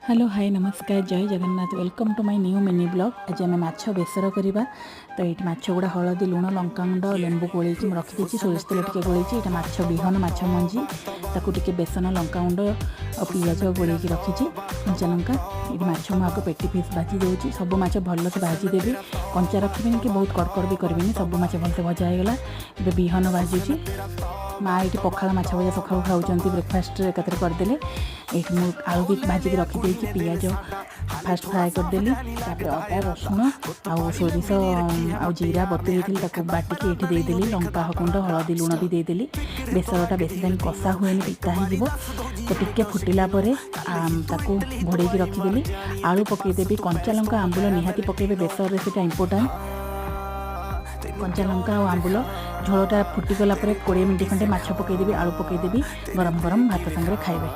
Hello, high, ନମସ୍କାର, ଜୟ Jagannath. Welcome to my new mini vlog. ଆଜି ଆମେ ମାଛ ବେସର କରିବା। ତ ଏଇଠି ମାଛ ଗୁଡ଼ା ହଳଦୀ, ଲୁଣ, ଲଙ୍କାଗୁଣ୍ଡ, ଲେମ୍ବୁ ଗୋଳେଇକି ମୁଁ ରଖିଦେଇଛି। ସୋରିଷ ତେଲ ଟିକେ ଗୋଳେଇଛି। ଏଇଟା ମାଛ ବିହନ, ମାଛ ମଞ୍ଜି, ତାକୁ ଟିକେ ବେସନ, ଲଙ୍କାଗୁଣ୍ଡ ଆଉ ପିଆଜ ଗୋଳେଇକି ରଖିଛି, କଞ୍ଚା ଲଙ୍କା। ଏଇଠି ମାଛ ମୁଁ ଆଗ ପେଟି ପିସ୍ ଭାଜି ଦେଉଛି। ସବୁ ମାଛ ଭଲସେ ଭାଜିଦେବି, କଞ୍ଚା ରଖିବିନି କି ବହୁତ କଡ଼କଡ଼ ବି କରିବିନି। ସବୁ ମାଛ ଭଲସେ ଭଜା ହେଇଗଲା। ଏବେ ବିହନ ଭାଜୁଛି। ମା ଏଇଠି ପଖାଳ ମାଛ ଭଜା ସକାଳୁ ଖାଉଛନ୍ତି, ବ୍ରେକଫାଷ୍ଟରେ ଏକାଥରେ କରିଦେଲେ। ଏଇଠି ମୁଁ ଆଳୁ ବି ଭାଜିକି ରଖିଦେଇଛି। ପିଆଜ ଫାଷ୍ଟ ଫ୍ରାଏ କରିଦେଲି, ତାପରେ ଅଦା, ରସୁଣ ଆଉ ସୋରିଷ ଆଉ ଜିରା ବତୁରେଇଥିଲି, ତାକୁ ବାଟିକି ଏଇଠି ଦେଇଦେଲି। ଲଙ୍କା ଗୁଣ୍ଡ, ହଳଦୀ, ଲୁଣ ବି ଦେଇଦେଲି। ବେସରଟା ବେଶୀ ଟାଇମ୍ କଷା ହୁଏନି, ପିତା ହେଇଯିବ। ତ ଟିକେ ଫୁଟିଲା ପରେ ତାକୁ ଘୋଡ଼େଇକି ରଖିଦେଲି। ଆଳୁ ପକାଇଦେବି। କଞ୍ଚା ଲଙ୍କା, ଆମ୍ବୁଲ ନିହାତି ପକାଇବେ ବେସରରେ, ସେଇଟା ଇମ୍ପୋର୍ଟାଣ୍ଟ। କଞ୍ଚା ଲଙ୍କା ଆଉ ଆମ୍ବୁଲ ଝୋଳଟା ଫୁଟିଗଲା ପରେ 20 ମିନିଟ୍ ଖଣ୍ଡେ ମାଛ ପକାଇଦେବି, ଆଳୁ ପକାଇଦେବି। ଗରମ ଗରମ ଭାତ ସାଙ୍ଗରେ ଖାଇବେ।